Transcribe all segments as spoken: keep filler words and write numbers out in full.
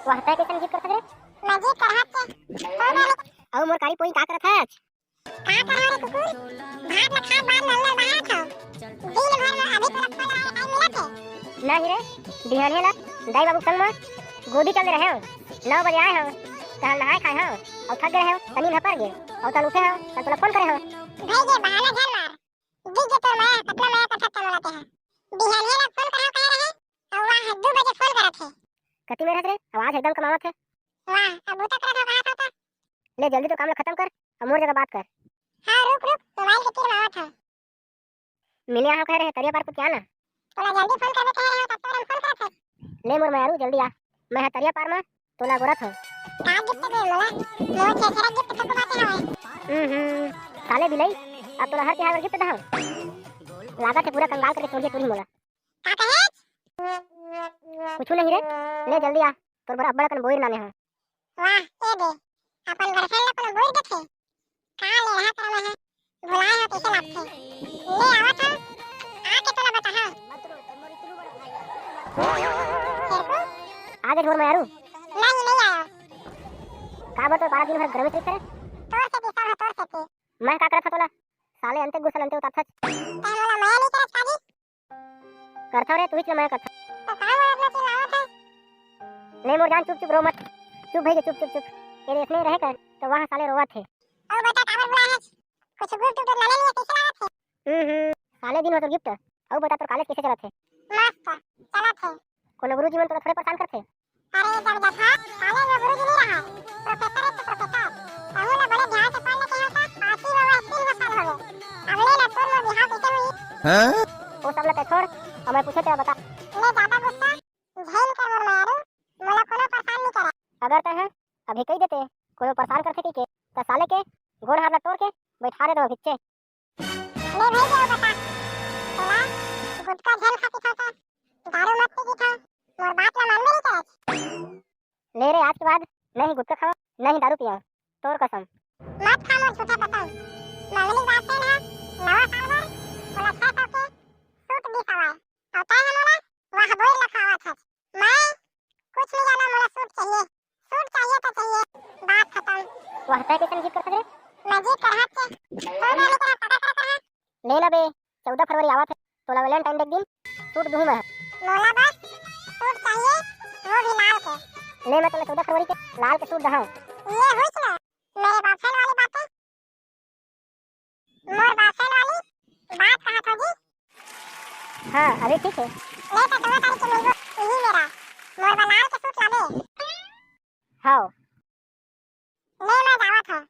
वाह, तैं कइसन जिद करत हस रे? मैं जिद करत हँव के। अउ मोर कारी पोई का करत हस? का करँव रे कुकुर? भात ल खात बाद नल नल बहात हँव। दिन भर म अभी तोला फोन लगाए के टाइम मिलत हे? नहीं रे, बिहनिया ला दाई बाबू के संग म गोदी चल दे रहेंव। नौ बजे आए हँव, तहाँ नहाए खाए हँव, अउ थक गे रहेंव, त नींद ह पर गे, अउ तहाँ उठे हँव, त तोला फोन करे हँव। भई गे, बहाना झन मार। दिख गे तोर मया, कतना मया करथस मोला तें ह। बिहनिया ला फोन करँव कहे रहे, अउ वाह, दू बजे फोन करत हे। कति मेर हस रे? आवाज एकदम कम आवत हे। वाह, अब बूता करत हँव कहाथस त। ले जल्दी तोर काम ला खतम कर, अउ मोर जगह बात कर। हाँ, रुक, रुक, मोबाइल के तीर म आवत हँव। मिले आहँव कहे रहे, तरिया पार कुतिया ना। तोला जल्दी फोन करबे कहे रहेंव, तब तोला फोन करत हँव। ले मोर मयारू, जल्दी आ, मैं ह तरिया पार म तोला अगोरत हँव। का गिफ्ट दे मोला? मोर छेरछेरा गिफ्ट थोकबाते हवय। हम्म, हम्म, साले बिलई, अब तोला हर तिहार बर गिफ्ट दहँव। लागत हे पूरा कंगाल करके छोड़िहे तुरही मोला। का कहेच? कुछु नहीं रे, ले जल्दी आ, तोर बर अब्बड़ अकन बोइर लाने हँव। वाह, ए दे, अपन गर्लफ्रेंड ला कोनो बोइर देथे? का ले रहा तेरा मैं है? भुलाए हो कइसे लागथे? ले आवत हँव, आके तोला बताहँव। फेर को? आगे ढोर में आरू। नहीं, नहीं आयो। का बर तोर पारा दिन भर घर में चलत रहे? तोर सेती सब ह, तोर सेती। मैं का करत हँव तोला? साले अंते गुस्सा अंते उतारथस। तैं मोला मया नहीं करत का जी? करथँव रे, तुहीच ल मया करथँव। त का मोर अपना चिल्लावत हस? ले मोर जान, चुप चुप रो मत। चुप भई गे, चुप चुप चुप। ये अइसने रहे कर, त वाह साले रोवत हे। अउ बता काबर बुलाए हस? कुछु गिफ्ट उफ्ट लाने नइ हे, कइसे लागत हे? हम्म, हम्म, साले दिन भर तोर गिफ्ट। अउ बता तोर कॉलेज कइसे चलत हे? मस्त चलत हे। कोनो गुरुजी मन तोला थोड़े परेशान करथे? अरे जब जथा, कॉलेज में गुरुजी नइ रहय, प्रोफेसर हे तो प्रोफेसर। कहूँ ला बड़े ध्यान से पढ़ ले कहे त, पाँचवीं में वह तीन गो साल हो गए। अगले ला तोर मोर बिहाव कइसे होही? हाँ? वो सब ला तैं छोड़, अउ मैं पूछे तेला बता। ले जादा गुस्सा झेल के मोर मयारू, मोला कोनो परेशान नइ करे। अगर तैं ह अभी कहि देते, कोनो परेशान करथे कहिके, त साले के गोड़ हाथ ला तोड़ के बैठा देते भिच्चे। ले भई देव बता, तोला गुटखा झन खा पीथव त, दारू मत पी पीथव, मोर बात ला मानबे नइ करच। ले रे, आज के बाद नहीं गुटखा खावा, नहीं दारू पिया, तोर कसम। मत खा मोर झूठा कसम। मंगली दास सेन ह नवा साल बर मोला छह सौ के सूट दिस हवय। अउ तैं ह मोला वाह बोइर लखावत हस। मैं कुछ नहीं जाना, मोला सूट चाहिए, सूट चाहिए तो चाहिए, बात खत्म। वाह, तैं कइसन जिद करत हस रे? मैं जिद करत हँव के, तोर बर लेके पता कर कर। ले ना बे, चौदह फरवरी आवत हे, तोला वैलेंटाइन डे के दिन सूट दूहूँ मैं। मोला बस सूट चाहिए, वो भी लाल के। ले मैं तोला चौदह फरवरी के लाल के सूट दहूँ। ये हुई ना मेरे बॉयफ्रेंड वाली बातें। मोर बॉयफ्रेंड वाली बात कहत हव जी? हाँ, अभी ठीक हे। ले तो चौदह तारीख के मिलबो इही मेरा। मोर बर लाल के सूट लाबे। हव। ले मैं जावत हँव।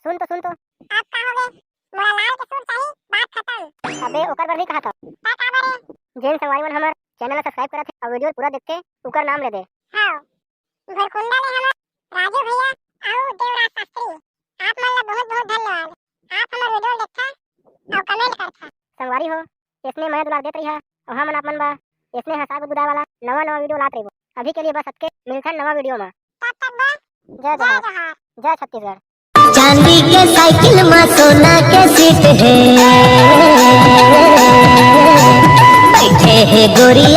सुन तो, सुन तो। अब का होगे? मोला लाल के सूट चाही, बात खत्म। अबे ओकर बर नहीं कहत हँव। त का बर हे? जेन संगवारी मन हमर चैनल ला सब्सक्राइब करत हे अउ वीडियो पूरा देखथे, ओकर नाम ले दे। हव। भुरकुंडा ले हमर राजू भैया अउ देवराज शास्त्री, आप मन ला बहुत बहुत धन्यवाद। आप हमर वीडियो देखथा अउ कमेंट करथा। संगवारी हो, अइसने मया दुलार देत रहिहा अउ हमन आप मन बर अइसने हँसा गुदगुदाए वाला नवा नवा वीडियो लात रहिबो। अभी के लिए बस अतके, मिलथन नवा वीडियो मा। तब तक बस जय जय जोहार। जोहार, जय छत्तीसगढ़। चांदी के साइकिल मा सोना के सीट हे, बैठे हे गोरिया।